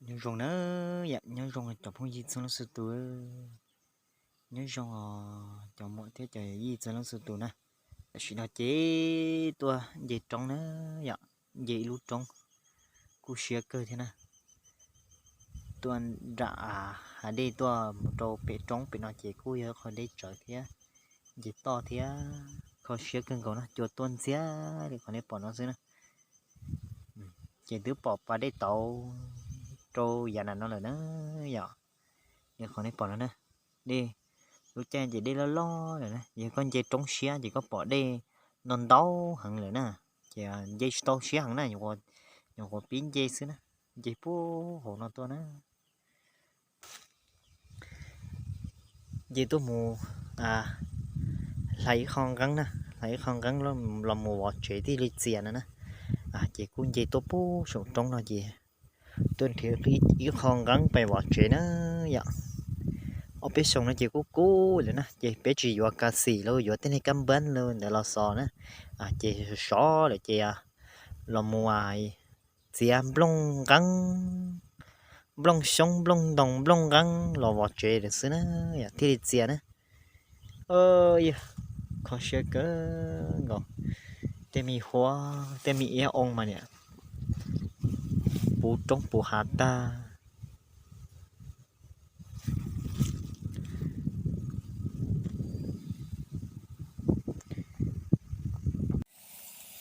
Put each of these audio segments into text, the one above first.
Nyob zoo na, yam nyob zoo cov phooj ywg txhua leej txhua tus, nyob zoo os cov muam thiab cov yij txhua leej txhua tus na. Tam sim no ces tuaj nce roob na, yom, nce ib lub roob kuj siab kawg thiab na. Tuaj nram hav dej tuaj mus rau pem roob pem no ces kuj yog qhov dej tsawv thiab, nce toj thiab, kho siab kawg nkaus na, cua tuaj ntxiag li qhov nej pom no xwb na. Ces twb pom pas dej tauv rau yav nram no lawm na, yom, li qhov nej pom no na. Dej, lub caij ces dej loj loj lawm na, yog koj nce roob siab ces koj pom dej no ntau heev lawm na, ces nce tsis tau siab heev na, nyuam qhuav pib nce xwb na, nce puag hauv no tuaj na. Nce tuaj mus hlais ib qho nqeeb na, hlais ib qho nqeeb los mus vov tsev thiaj li txias no na. Ces kuj nce tuaj puag saum roob no ces tuaj nrhiav ib qho nqeeb pais vov tsev na yom. Ob peb xyoos no ces kub kub lawm na, ces peb tsis yuav ka xim los yuav tej niag kab npab los ntawd los xos na, ces sov lawm ces los mus txiav nplooj nqeeb, nplooj xyoob nplooj ntoos nplooj nqeeb los vov tsev lawm xwb na, yom, thiaj li txias na. Yog kho siab kawg nkaus, tej me huab tej me iab oo mas niam puv roob puv hav tag.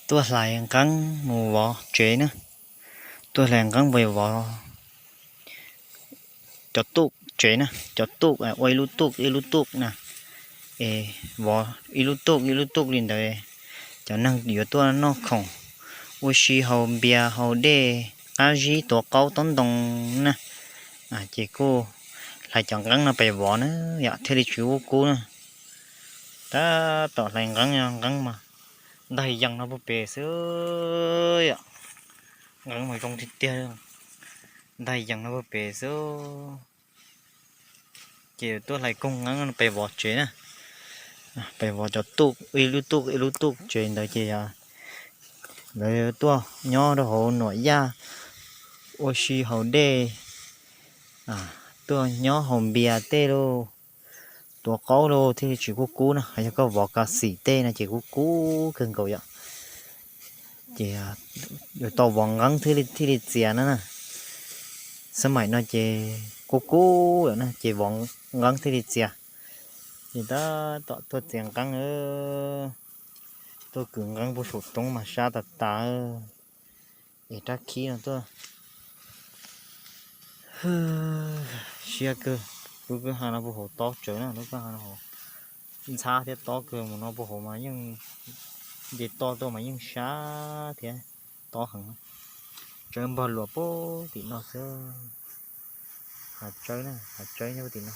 Tuaj hlais nqeeb mus vov tsev na, tuaj hlais nqeeb mus vov cov tuj tsev na, cov tuj ua ib lub tuj ib lub tuj na, es vov ib lub tuj ib lub tuj li ntawd, cov neeg yuav tuaj noj khoom, ua si haus npias haus dej, qab zib tuav qaub tob ntoo na, ces kuj hlais cov nqeeb no pais vov na, yom, thiaj li tsis kub kub na. Tab tom hlais nqeeb, nqeeb mas ntaig yees no puag pem xwb yom, nqeeb mas zoo tiag tiag, ntaig yees no puag pem xwb. Ces tuaj hlais koog nqeeb pais vov tsev na, pais vov cov tuj ib lub tuj ib lub tuj tsev ntawd ces lawv tuaj nyob rau hauv nuam yaj, ua si haus dej, tuaj nyob haus npias tej lauj, tuav qaub lauj thiaj li tsis kub kub na. Yog koj vov ka xim tej no ces kub kub kawg nkaus yom. Ces yuav tau vov nqeeb thiaj li txias na na. Xab maim no ces kub kub lawm na ces vov nqeeb thiaj li txias. Ces tab tom tuaj txiav nqeeb, tuaj kwv nqeeb puag saum roob mas sab tas tas. Es rab khib no tuaj, siab kawg. Lub kwj ha no puag hauv tob tsawv na, lub kwj ha no hauv ntxhab thiab tob kawg, mus no puag hauv mas yeej nce toj tuaj mas yeej sab thiab tob heev. Tsawb npog luas puag tim no xwb, hav tsawb na, hav tsawb nyob puag tim no.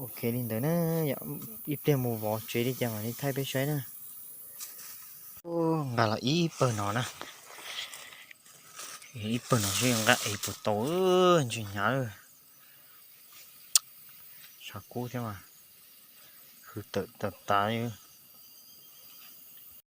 Ok li ntawd na, yog ib pliag mus vov tsev li cas mam li thaij peb saib na. Nqa los ib pawg no na, ib pawg no seb nqa es puas tau, ntsis hnyav lawm. Tshav kub thiab mas, hws tawm tas tas li.